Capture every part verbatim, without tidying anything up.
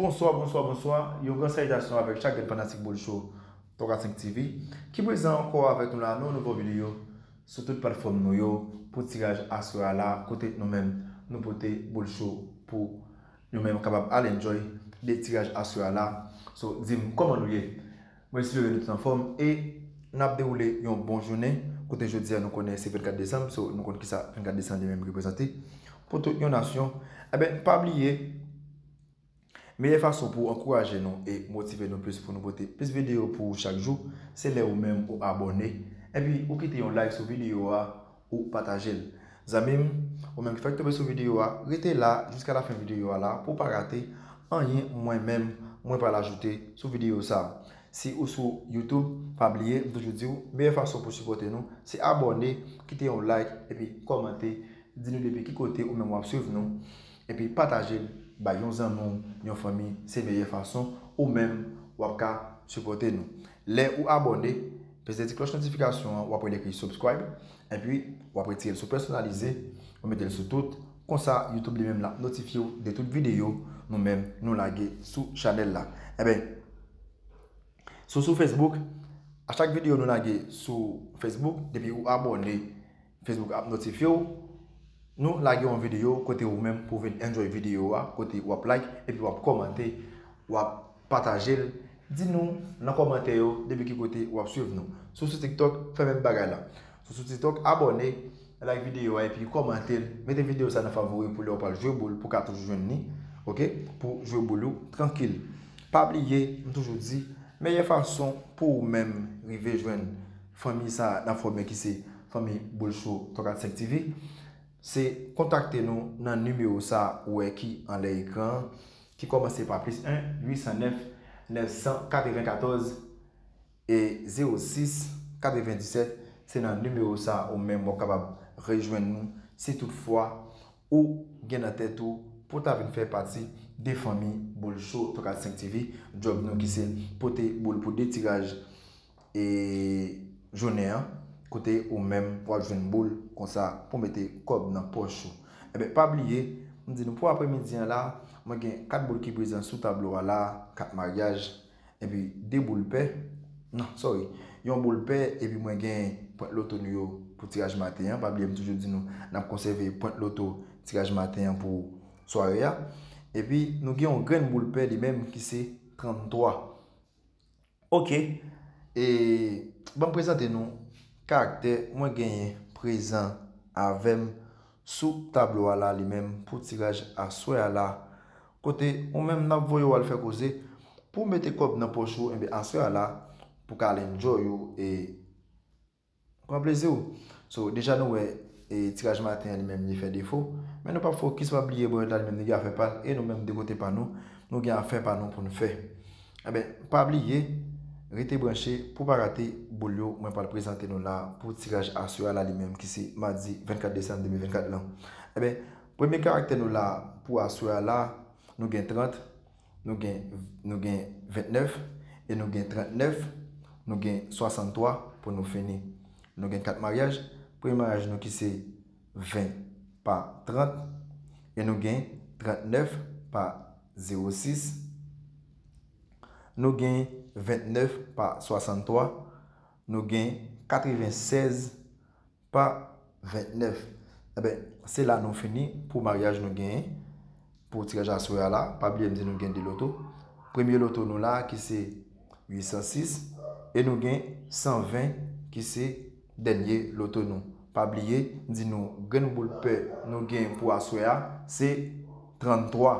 Bonswa, bonswa, bonswa. Yon gran salitasyon avèk chak grenn fanatik Boul Show twa kat senk T V ki prezan ankò avèk nou la nan yon nouvo videyo sou tout platfòm nou yo pou tiraj aswè a la, kote nou menm nou pote Boul Show pou nou menm kapab al enjoy de tiraj aswè a la. So, di m kòman nou ye? Mwen espere nou tout anfòm e n ap dewoule yon bon jounen. Kote jodi a nou konnen se vennkat desanm, so nou konn kisa vennkat desanm li menm reprezante pou tout yon nasyon. Ebyen, pa bliye, meyè fason pou w ankouraje nou e motive nou plis pou nou pote plis videyo pou ou chak jou, se lè ou menm ou abòne, epi ou kite yon like sou videyo a, ou pataje l. Zanmi m, ou menm ki fèk tonbe sou videyo a, rete la jiska lafen videyo a la pou w pa rate anyen mwen menm mwen pral ajoute sou videyo sa a. Si ou sou YouTube, pa bliye, m toujou di w, meyè fason pou sipòte nou, se abòne, kite yon like, epi kòmante, di nou depi ki kote ou menm w ap swiv nou, epi pataje l bay yon zanmi w, yon fanmi, se meyè fason ou menm w ap ka sipòte nou. Lè ou abòne, peze ti klòch notifikasyon an, w ap wè l ekri subscribe, epi w ap retire l sou pèsonalize, ou mete l sou tout. Konsa, YouTube li menm l ap notifye w de tout videyo nou menm nou lage sou chanèl la. Ebyen, si w sou Facebook, a chak videyo nou lage sou Facebook, depi ou abòne, Facebook ap notifye w. Nou lage yon videyo kote ou menm pou w vin enjoy videyo a, kote w ap like, epi w ap kòmante, w ap pataje l. Di nou nan kòmantè yo depi ki kote w ap swiv nou. Si w sou TikTok, fè menm bagay la. Si w sou TikTok, abòne, like videyo a, epi kòmante l. Mete videyo sa nan favori pou lè w pral jwe boul, pou w ka toujou jwenn li. Oke? Pou jwe boul ou trankil. Pa bliye, m toujou di, meyè fason pou ou menm rive jwenn fanmi sa a n ap fòme ki se fanmi Boul Show twa kat senk T V, se kontakte nou nan nimewo sa a ou wè ki anlè ekran an, ki kòmanse pa plis en, uit san nèf, nèf san katrevenkatòz e zewo sis katrevendisèt. Se nan nimewo sa a ou menm w ap kapab rejwenn nou si toutfwa ou gen nan tèt ou pou w ta vin fè pati de fanmi Boul Show twa kat senk T V. Djòb nou ki se pote boul pou de tiraj e jounen an, kote ou menm w ap jwenn boul konsa pou mete kòb nan pòch ou. Ebyen, pa bliye, m di nou pou apremidi an la, mwen gen kat boul ki prezan sou tablo a la, kat maryaj, epi de boul pè, non, sorry, yon boul pè, epi mwen gen pwent loto nou yo pou tiraj maten an. Pa bliye, m toujou di nou, n ap konsève pwent loto tiraj maten an pou sware a. Epi, nou gen yon grenn boul pè li menm ki se tranntwa. Oke, e ban m prezante nou karaktè mwen genyen prezan avè m sou tablo a la li menm pou tiraj aswè a la. Kote ou menm n ap voye w al fè koze pou w mete kòb nan pòch ou, enben aswè a la pou w ka al enjoy ou e pran plezi w. So, deja nou wè e tiraj maten an li menm li fè defo, men nou p ap fokis, pa bliye Bòyèt la li menm li gen afè pa l e nou menm de kote pa nou, nou gen afè pa nou pou n fè. Enben, pa bliye, rete branche pou w pa rate boul yo mwen pral prezante nou la pou tiraj aswè a la li menm ki se madi vennkat desanm de mil vennkat lan. Enben, premye karaktè nou la pou aswè a la, nou gen trant, nou gen, nou gen ventnèf e nou gen trantnèf, nou gen swasanntwa pou nou fini. Nou gen kat maryaj, premye maryaj nou ki se ven pa trant, e nou gen trantnèf pa zewo sis, nou gen ventnèf pa swasanntwa, nou gen katrevensèz pa ventnèf. Enben, se la nou fini pou maryaj nou genyen pou tiraj aswè a la. Pa bliye m di nou gen de loto. Premye loto nou la ki se uit san sis e nou gen san ven ki se dènye loto nou. Pa bliye m di nou grenn boul pè nou gen pou aswè a se tranntwa.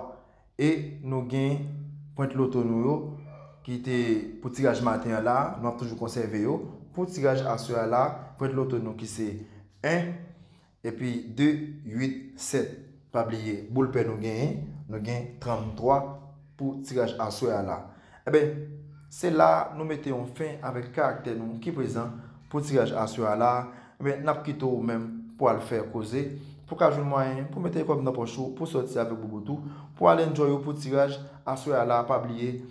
E nou gen pwent loto nou yo ki te pou tiraj maten an la, nou ap toujou konsève yo. Pou tiraj aswè a la, pwent loto nou ki se en, epi de, uit, sèt. Pa bliye, boul pè nou genyen, nou gen tranntwa pou tiraj aswè a la. Enben, se la nou mete yon fen avèk karaktè nou ki prezan pou tiraj aswè a la. Enben, n ap kite w menm pou al fè koze, pou ka jwenn mwayen pou mete kòb nan pòch ou, pou sòti avèk boubout ou, pou al enjoy ou pou tiraj aswè a la. Pa bliye,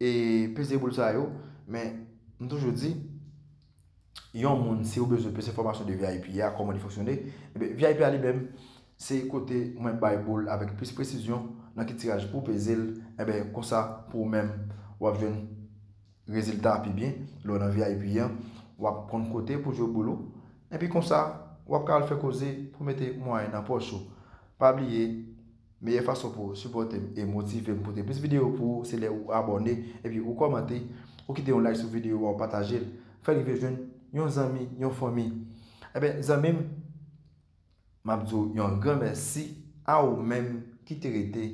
e peze boul sa yo. Men, m toujou di, yon moun, si ou bezwen plis enfòmasyon de V I P a, kòman li fonksyone, enben, V I P a li menm, Se kote mwen bay boul avèk plis presizyon nan ki tiraj pou peze l, enben konsa pou ou menm w ap jwenn rezilta pi byen. Lè w nan V I P an, w ap konn kote pou jwe boul ou, epi konsa w ap ka al fè koze pou mete mwayen nan pòch ou. Pa bliye, meyè fason pou sipòte m e motive m pote plis videyo pou ou se lè ou abòne, epi ou kòmante, ou kite yon like sou videyo a, ou pataje l, fè l rive jwenn yon zanmi, yon fanmi. Enben zanmi m, m ap di w yon gran mèsi a ou menm ki te rete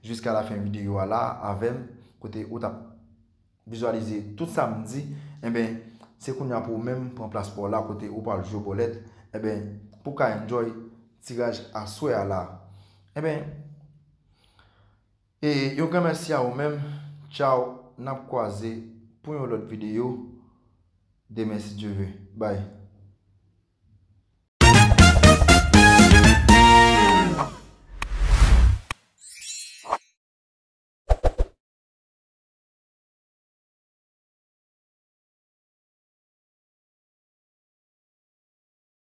jiska lafen videyo a la avè m, kote ou t ap vizyalize tout sa m di. Enben se kounye a pou ou menm pran plas pa w la kote ou pral jwe bòlèt, enben pou w ka enjoy tiraj aswè a la. Enben e yon gran mèsi a ou menm. Tchaw, n ap kwaze pou yon lòt videyo demen si Dye ve. Bay.